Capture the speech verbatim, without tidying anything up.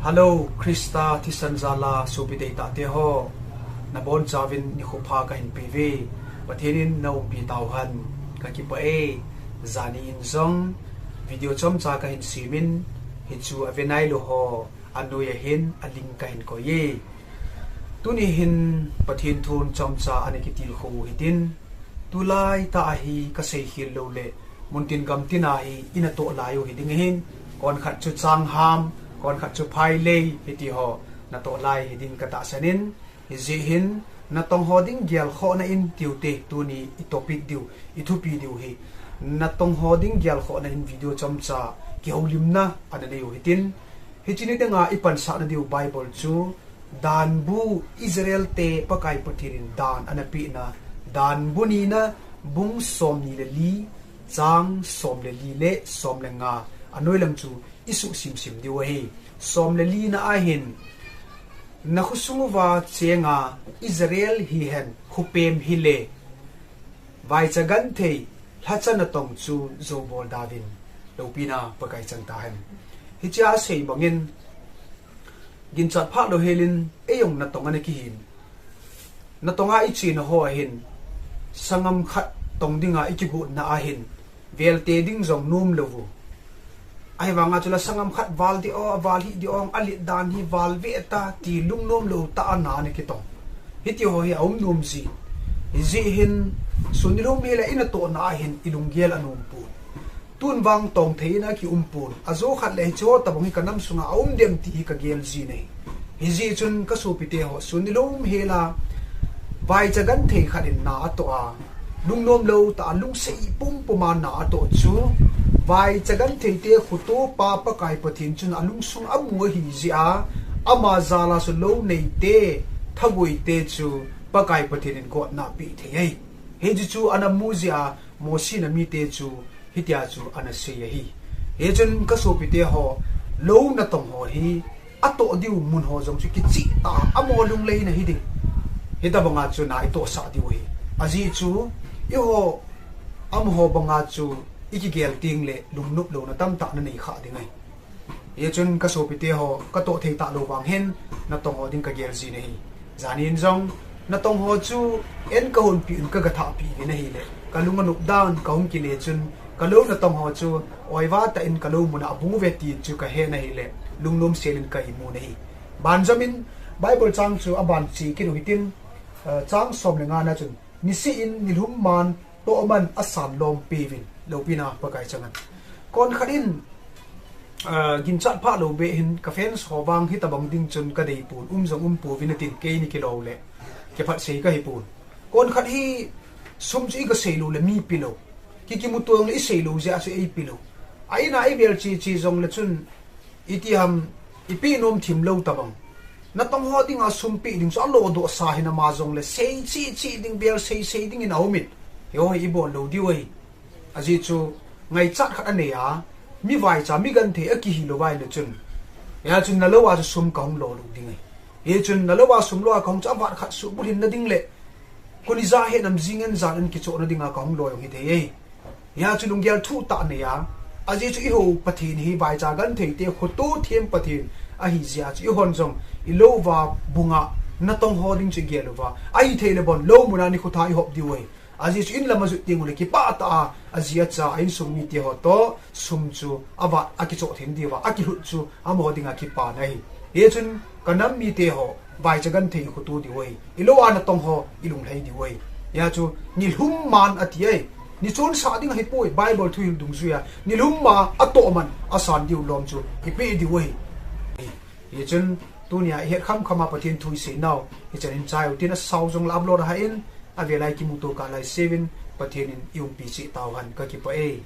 Hello, Krista thisan jala sopi deitah te ho. Nabonchauvin nikho pha kahin peuve. Pathen in naumpi tauhen. Kakipah e. Jani in jong video chomcha kahin semin, hichu ave nailou ho anoiya hin a link kahin koi e. Tuni hin Pathen thun chomcha ana kitilkhou u hitin, tulaitah a hi kasei khel louleh, muntin gamtin a hi ina toh lai u hiding ahin, konkhat chu changham, konkhat chu phailei, hiti ho natoh lai hiding katahsan in, hijeh hin natong ho ding gelkhohna in tiute, tuni i topic diu, i thupi diu hi, natong ho ding gelkhohna in video chomcha kihoulimna ana nei u hitin, hiche ni dinga i pansatna diu Bible chu, Danbu, Israel te Pakai Pathen in dan ana pehna, Danbu nina, bung somni le li, chang som le li le som le nga, anoilam chu i suhsim sim diu ahi. Som le lina a hin, nakhosung uva chenga Israel hihen khopem hile, vaicha genthei lhacha natong chu joubol dauvin, loupina Pakai chang tahen. Hichea asei bangin, ginchat phatlou helin, eijong natong ana kihin, natonga i chena ho ahin, sanggam khat tong dinga i kigotna ahin, velte ding jong nomlou u. Ahivanga chule sanggam khat val ding o, aval hih ding o, alet dan hi val ve ta ti lungnomlou tah a na ana kitong, hiti ho hi aum nom jin. Hijeh hin, sun nilhum hile i natohna ahin i lunggel anom pon. Tun vang tongthei in akium pon. Ajo khat le hiche ho tobang hi kanam sunga aum dem ti hi kagel jin ahi. Hijeh chun kasopite ho, sun nilhum hela, vaicha genthei khat in na atoh a, lungnomlou tah a lungset pumpum a na atoh chu, vaicha genthei te khotopa Pakai Pathen chun alungsung amu ahijeh a, ama jala chu lou neite, thagui te chu Pakai Pathen in gotna apeh thei ahi. Hiche chu ana mu jeh a, Mosi in amite chu hitia chu ana sei ahi. Hichun kasopite ho, lou natong ho hi atoh diu mun ho jong chu kicheh tah a, amaho lunglhai na hiding, hitobanga chu na itohsah diu ahi. Ajeh chu, eiho, amaho banga chu i kigel tengle lungnop louna tamtah na nei kha ding ahi. Hichun kasopite ho, katoh thei talou vang hin, natong ho ding kagel jin ahi. Janin jong, natong ho chu, en kahonpeh un kagathahpeh uvin ahile, kalung anop dan, kahung kile chun, kalou natong ho chu, oiva tah in kalou muna abung uve ti chu kahen ahile, lungnomsel in ka imun ahi. Banjamin, Bible chang chu aban che kit u hitin, chang som le nga na chun, niseh in nilhum man tohman asan lom peuvin, loupina Pakai chang hen. Konkhat in, ginchat phatlou beh hin ka fans ho vang hitobang ding chun kadei pon, um jong um pouvin atin, keini kilou le, kiphatsei kahipon. Konkhat hi sum chu i gasei loule mi pelou, ki kimuto jongle i seilou jeh a chu eipelou. A in a i vel cheche jongle chun, itiham, ipeh nom themlou tobang. Natong ho dinga sum peh ding chu alodohsa hinam a jongle, sei cheche ding, vel seisei dingin aumin, hiho hi ibol lou diu ahi. Ajeh chu, ngaichat khat anei a, mi vaicha, mi genthei akihi lou vaile chun, hia chun nalou a chu sum kahung lo lou ding ahi. Hichun nalou a sum lo a kahung chu avat khat suhbulhin na ding le, kon ija hetnam jing en jan en kichohna dinga kahung lo jong hithei ahi. Hia chu lunggel thuhtah nei a, ajeh chu eiho Pathen hi vaicha genthei te khoto them Pathen ahijeh a chu eihon jong ilou uva bunga natong ho ding chu igel uva, ahithei le bon lou muna nikho tha ihop diu ahi. Ajeh chu inlam ajot tengule kipah tah a, aji acha, a insung mite ho toh sum chu avat akichoh thei diuva, akilhut chu amaho dinga kipana ahi. Hichun kanam mite ho, vaicha genthei khoto diu ahi. Ilou a natong ho, ilunglhai diu ahi. Hia chu nilhum man ati ahi. Nichonsah ding ahipoi, Bible thuhil dungjuia nilhum ma atohman asan diu lom chu ipeh diu ahi. Hichun tunia ihet khamkham a Pathen thu isei nau hichan in chai utin, asao jong la upload ahin, avelai kimuto kah lai seuvin, Pathen in iumpi cheh tauhen, kakipah e.